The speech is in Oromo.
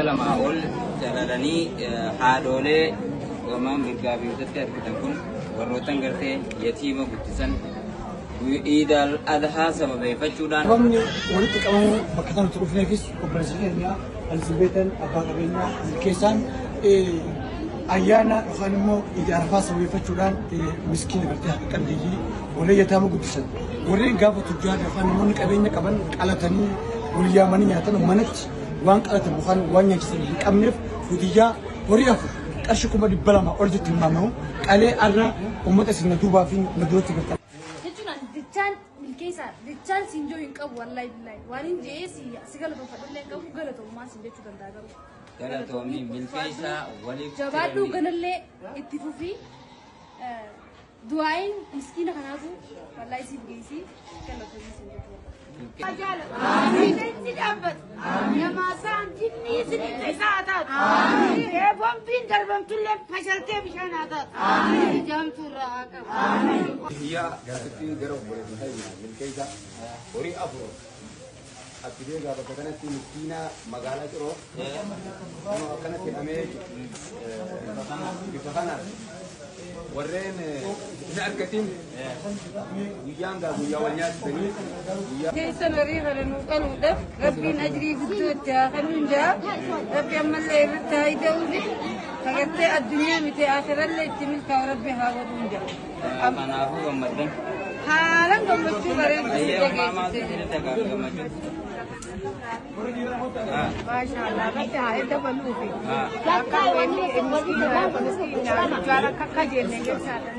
Lamaa ol calalanii haadholee gamaan mirgaa fi bitatti argitan kun warrootan gartee yatiima guddisan Iidal Adhaa sababeeffachuudhaan. Sababni walitti qabamuu bakka kanatti dhufneefis obboleessa keenya Alisibeetan abbaa qabeenyaa milkeessaan ayyaana yookaan immoo Iid Arafaa sababeeffachuudhaan miskiina gartee harka qalleeyyii warreen yataama guddisan warreen gaafa tujjaar yookaan namoonni qabeenya qaban qalatanii wal yaamanii nyaatan manatti waan qalatan yookaan waan nyaachisan hin qabneef hudiyyaa horii 4 qarshii 200,000 ol jetti tilmaamamu qalee arra uummata isin na duubaa fi na duratti gartaa. Jechuun ani jechaan milkeessaa jechaan siin jiru hin qabu, wallahi billahi waan hin jee si galatoomfadhullee hin qabu, galatoomumaa siin jechuu danda'a garuu. Galatoomii milkeessaa waliif Jabaadhuu, ganallee itti fufii, du'aayin miskiina kanaatu wallahi siif geessi, galatoomii siin jechuu barbaada. Itti dhaabbatu. Namaa isaan jinnii isinitti isaa haa taatu. Boombiin darbamtullee fashaltee bishaan haa taatu. Jaamtuu irraa haa qabu. Biyya gaasitti gara obboleessa keenya milkeessa horii 4 asiree gaafa bakka kanatti miskiina magaalaa Ciroo kunoo akkanatti hidhamee bifa kanaan warreen hin argatin guyyaan gaa guyyaa wal nyaachisanii guyyaa. Keessan horii kana nuu qaluudhaaf Rabbiin ajrii guddoo itti haa kennuun jaa. Rabbi ammallee irratti haa ida'uufi sagartee addunyaa miti akirallee itti milkaa'u Rabbi haa godhuun jaa. Kanaafuu gammaddan. Haalan gammachuu bareedu si Ayyee, maaltu dhageessise. isinitti dhaga'ame gammachuu? Maashaallah, rabbi haa dabaluufi. Akka wanni miskiina miskiina tujjaara akka kajeelle jechaadha.